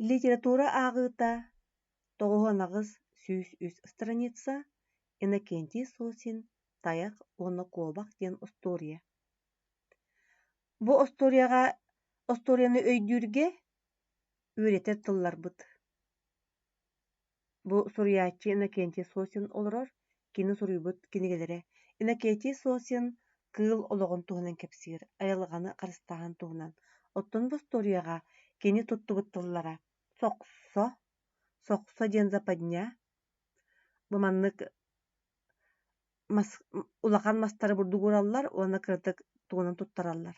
Литература ааҕыыта 98 103 страница Иннокентий Сосин «Тайах уонна куобах» диэн остуоруйа. Бу остуоруйаҕа остуоруйаны өйдүүргэ үөрэтэр тылларбыт. Бу суруйааччы Иннокентий Сосин олорор, кини суруйбут кинигэлэрэ. Иннокентий Сосин кыыл олоҕун туһунан кэпсиир, айылҕаны харыстааһын туһунан. Оттон бу остуоруйаҕа кини туттубут тыллара сохсо, сохсо диэн западня, бу маннык мас улахан мастары бурдук уураллар уонна кыратык тугунан туттараллар,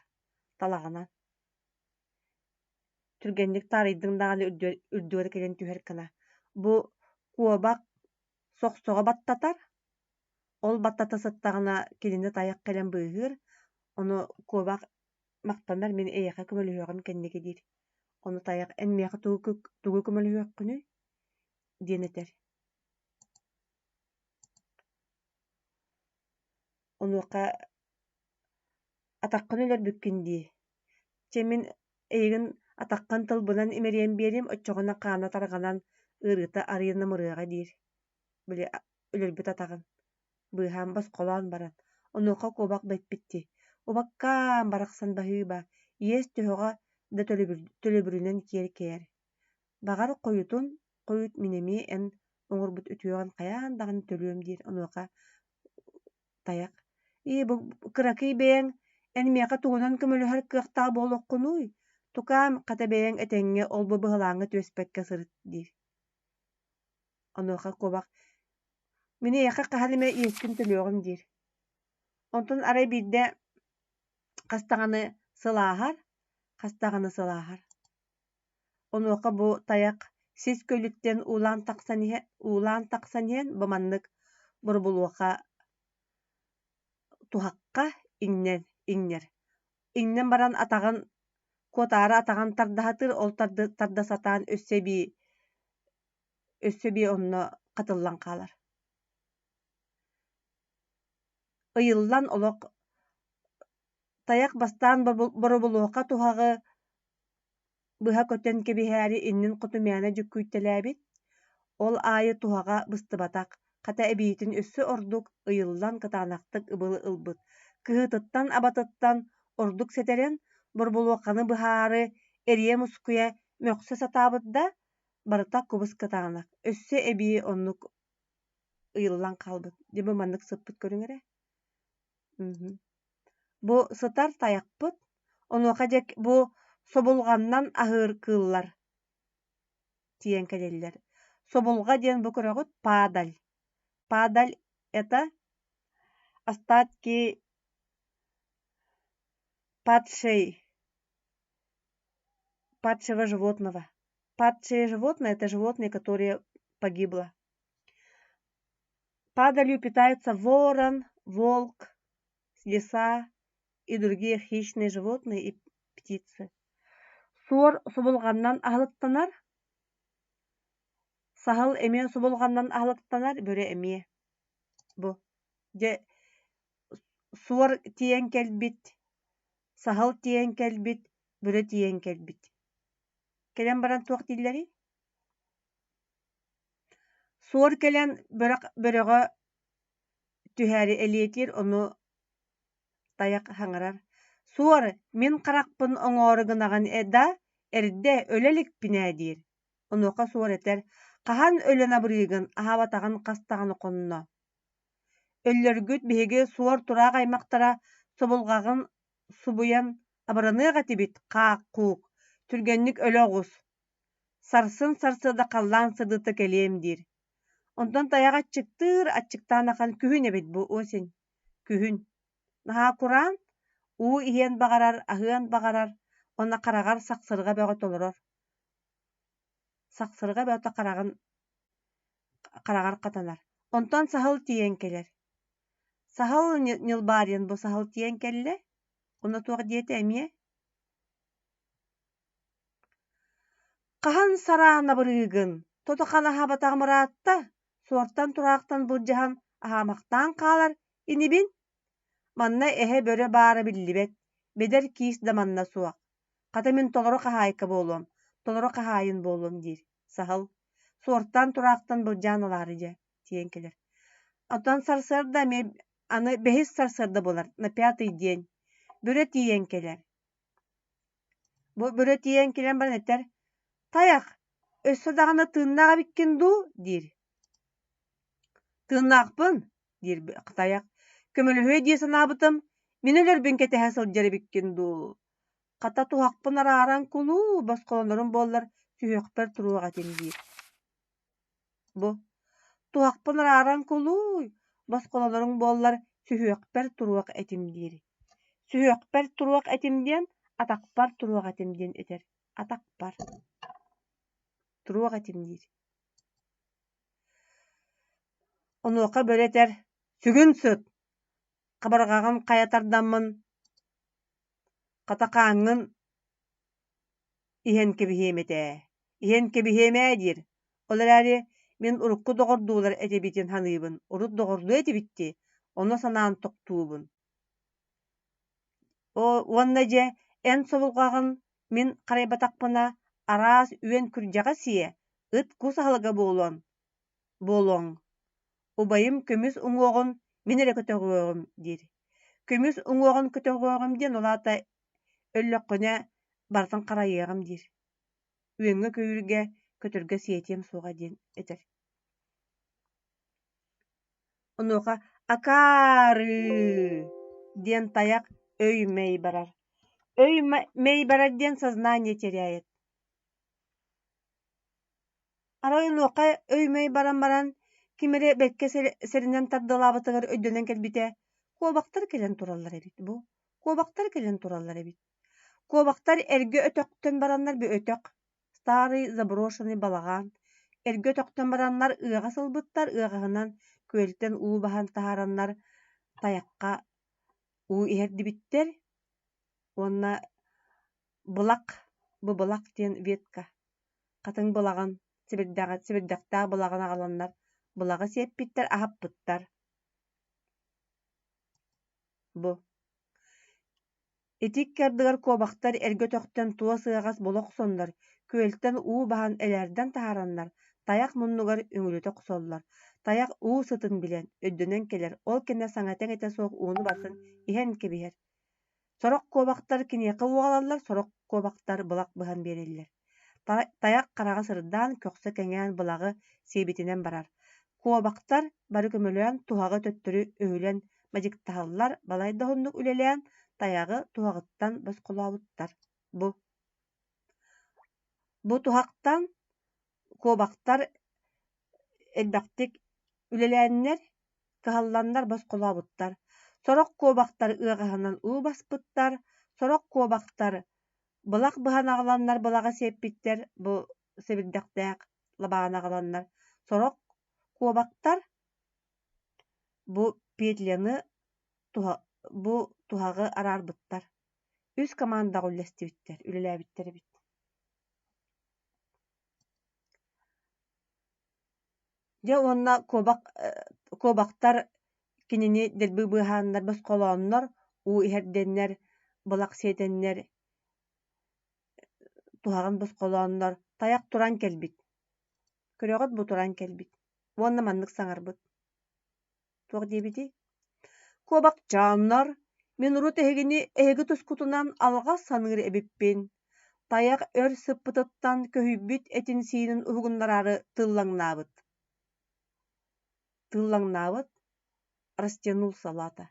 талаҕынан. Түргэнник таарыйдыҥ даҕаны үрдүгэр кэлэн түһэр гына. Бу куобах сохсоҕо баттатар, ол баттата сыттаҕына кинини тайах кэлэн быыһыыр, ону куобах махтанар мин эйиэхэ көмөлөһүөҕүм кэнники диир. Ону тайах эн миэхэ тугу тугу көмөлөһүөххүнүй диэн этэр. Онуоха атаххын өлөрбүккүн дии, чэ мин эйигин атаххын тылбынан имэрийэн биэриэм, оччоҕуна хаана тарҕанан ыарыыта арыйан намырыаҕа диир, били өлөрбүт атаҕын быыһаан босхолоон баран. Онуоха куобах бэппиттии: «Убаккаам, барахсан баһыыба, иэс төһөҕө да төлөбүрүнэн киэр кэйэр. Баҕар хойутун хойут мин эмиэ эн оҥорбут үтүөҕүн хайаан даҕаны төлүөм» диир. Онуоха Тайах: «Ии, бу кыракый бэйэҥ эн миэхэ тугунан көмөлөһөр кыахтаах буолуоххунуй? Тукаам, хата бэйэҥ этэҥҥэ ол-бу быһылааҥҥа түөспэккэ сырыт» диир. Онуоха куобах: «Мин эйиэхэ хаһан эмэ иэскин төлүөҕүм» диир. Онтон арай биирдэ хас даҕаны сыл ааһар, хас даҕаны сыл ааһар. Онуоха бу тайах сис көлүттэн уулаан тахсан иһэ уулаан тахсан иһэн бу маннык боробулуоха туһахха иҥнэн иҥнэр. Иҥнэн баран атаҕын куотаары атаҕын тардаһатыыр, ол тарда сатаан өссө эбии өссө эбии онно хатыллан хаалар. Ыйыллан олох тайах бастаан боробулуоха туһаҕы быһа көтөн кэбиһээри иннин хоту мээнэ дьүккүйтэлээбит, ол аайы туһаҕа быстыбатах, хата эбиитин өссө ордук ыйыллан кытаанахтык ыбылы ылбыт, кыһыытыттан-абатыттан ордук сэтэрэн, борбулуоханы быһаары эрийэ-мускуйа мөхсө сатаабыт да, барыта кубус-кытаанах, өссө эбии оннук ыйыллан хаалбыт. Дьэ бу маннык сыппыт көрүҥ эрэ. Бу сытар тайахпыт, онуоха дьэ бу собулҕаннан аһыыр кыыллар тиийэн кэлэллэр. Собулҕа диэн бу көрөҕүт падаль. Падаль это остатки падшей падшего животного. Падшее животное это животное, которое погибло. Падалью питаются ворон, волк, лиса и другие хищные животные и птицы. Суор субулҕаннан аһылыктанар, саһыл эмиэ субулҕаннан аһылыктанар, бөрө эмиэ. Бу дьэ суор тиийэн кэлбит, саһыл тиийэн кэлбит, бөрө тиийэн кэлбит. Кэлэн баран туох дииллэрий? Суор кэлэн бөрөҕө түһээри элиэтиир, ону тайах хаҥырар: «Суор, мин харахпын оҥоору гынаҕын да, эрдэ өлө иликпин ээ» диир. Онуоха суор этэр: «Хаһан өлөн абырыыгын, аһаабатаҕын хас даҕаны хонно. Өллөргүт биһиги суор-тураах аймахтара собулҕаҕын субуйан абыраныах этибит, хаах-куук, түргэнник өлө оҕус, Сарсын сарсыарда халлаан сырдыыта кэлиэм диир. Онтон тайах аччыктыыр, аччыктаан ахан күһүн эбит бу осень, күһүн. Наһаа кураан, уу иһиэн баҕарар, аһыан баҕарар, уонна хараҕар сахсырҕа бөҕө толорор. Сахсырҕа бөҕөтө хараҕын хараҕар хатанар. Онтон саһыл тиийэн кэлэр. Саһыл ньылбаарыйан бу саһыл тиийэн кэллэ. Онно туох диэтэ эмиэ Хаһан сараан абырыыгын, тото-хана аһаабатаҕым ыраатта, суортан-тураахтан былдьаһан аһаамахтаан хаалар инибин. Манна эһэ-бөрө баара биллибэт, бэдэр киис да манна суох. Хата мин толору хаһаайка буолуом. Толору хаһаайын буолуом диир. Саһыл. Суортаан тураахтан былдьаан ылаары дьэ тиийэн кэлэр. Оттон сарсыарда эмиэ аны бэһис сарсыарда буолар, на пятый день. Бөрө тиийэн кэлэр. Бу бөрө тиийэн кэлэн баран этэр: «Тайах, өссө даҕаны тыыннаах эбиккин дуу?» диир. «Тыыннаахпын», диир тайах. «Көмөлөһүө дии санаабытым, мин өлөрбүн кэтэһэ сылдьар эбиккин дуу? Хата туһахпын арааран кулуу, босхолонорум буоллар сүһүөхпэр туруох этим» диир. Бу «Туһахпын арааран кулууй, босхолоноруҥ буоллар сүһүөхпэр туруох этим» диир. Сүһүөхпэр туруох этим диэн атахпар туруох этим диэн этэр. Атахпар туруох этим диир. Онуоха бөрө этэр: «Сүгүн сыт, хабарҕаҕын хайа тардаммын, хата хааҥҥын иһэн кэбиһиэм этэ ээ, иһэн кэбиһиэм ээ» диир. Ол эрээри мин урукку доҕордуулар этибитин саныыбын, урут доҕордуу этибит дии, ону санаан тохтуубун. Уонна дьэ эн собулҕаҕын мин харайбатахпына араас үөн-күрдьэҕэ сиэ, ыт-кус аһылыга буолуон буолуоҥ. Убайым көмүс уҥуоҕун мин эрэ көтөҕүөҕүм диир. Көмүс уҥуоҕун көтөҕүөҕүм диэн ол аата өллөххүнэ барытын харайыаҕым диир. Үөҥҥэ-көйүүргэ, көтөргө сиэтиэм суоҕа диэн этэр. Онуоха «Акаарыы!» диэн тайах өй-мэй барар. Өй-мэй барар диэн сознание теряет. Арай онуоха өй-мэй баран баран, ким эрэ бэркэ сэрэнэн тардыалаабытыгар өйдөнөн кэлбитэ, куобахтар кэлэн тураллар эбит бу, куобахтар кэлэн тураллар эбит. Куобахтар эргэ өтөхтөн бараннар бу өтөх, старый заброшенный балаҕан, эргэ өтөхтөн бараннар ыаҕас ылбыттар, ыаҕаһынан күөлтэн уу баһан таһаараннар тайахха уу иһэрдибиттэр уонна былах, бу былах диэн ветка Хатыҥ былаҕын, сэбирдэхтээх былаҕын аҕаланнар былаҕы сиэппиттэр, аһаппыттар. Бу Ити икки ардыгар куобахтар эргэ өтөхтөн туос ыаҕас була охсоннор, күөлтэн уу баһан элээрдэн таһаараннар, тайах муннугар үҥүлүтэ охсоллор. Тайах уу сытын билэн, өйдөнөн кэлэр, ол кэннэ саҥата-иҥэтэ суох ууну барытын иһэн кэбиһэр. Сорох куобахтар киниэхэ уоҕалаллар, сорох куобахтар былах быһан биэрэллэр. Тайах хараҕа сырдаан, көхсө кэҥээн былаҕы сиэбитинэн барар. Куобахтар бары көмөлөөн туһаҕы төттөрү өһүлэн мадьыктаһаллар, балай да уһуннук үлэлээн тайаҕы туһаҕыттан босхолообуттар. Бу Бу туһахтан куобахтар элбэхтик үлэлээннэр, кыһалланнар босхолообуттар. Сорох куобахтар ыаҕаһынан уу баспыттар, сорох куобахтар былах быһан аҕаланнар былаҕы сиэппиттэр, бу сэбирдэхтээх лабааны аҕаланнар. Сорох куобахтар бу петляны бу туһаҕы араарбыттар. Үс командаҕа үллэстибиттэр, үлэлээбиттэр эбит. Дьэ уонна куобах куобахтар кинини дэлби быыһааннар, босхолооннор, уу иһэрдэннэр, былах сиэтэннэр, туһаҕын босхолооннор, тайах туран кэлбит. Көрөҕүт бу туран кэлбит уонна маннык саҥарбыт. Туох диэбитий? Куобахчааннар, мин урут эһигини эһиги тускутунан алҕас саныыр эбиппин. Тайах өр сыппытыттан көһүйбүт этин-сиинин уһугуннараары тыллаҥнаабыт. Тыллаҥнаабыт, растянул салата.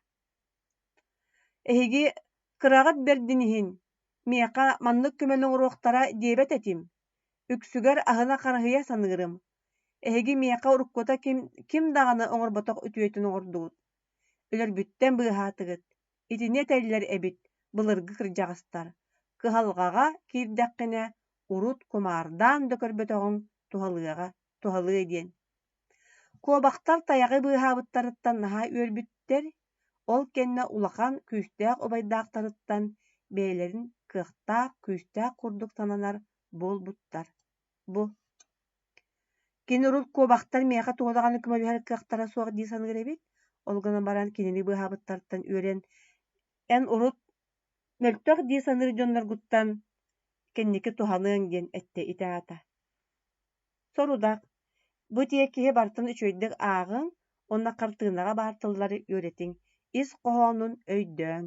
Эһиги кыраҕыт бэрдин иһин, миэхэ маннык көмөнү оҥоруохтара диэбэт этим. Үксүгэр аһына-харыһыйа саныырым. Эһиги миэхэ уруккута ким, ким даҕаны оҥорботох үтүөтүн оҥордугут. Өлөрбүттэн быыһаатыгыт. Итини этэллэр эбит былыргы кырдьаҕастар: кыһалҕаҕа киирдэххинэ, урут кумаардаан да көрбөтөҕүҥ туһалыаҕа, туһалыа диэн. Куобахтар тайаҕы быыһаабыттарыттан наһаа үөрбүттэр, ол кэннэ улахан, күүстээх убайдаахтарыттан бэйэлэрин кыахтаах, күүстээх курдук сананар буолбуттар. Бу Кини урут куобахтар миэхэ тугу даҕаны көмөлөһөр кыахтара суох дии саныыр эбит. Ол гынан баран кинини быыһаабыттартан үөрэн, эн урут мөлтөх дии саныыр дьонноргуттан Кэнники туһаныаҥ диэн эттэ ити аата. Сорудах. Бу тиэкиһи барытын үчүгэйдик ааҕыҥ уонна хартыынаҕа баар тыллары үөрэтиҥ, ис хоһоонун өйдөөҥ.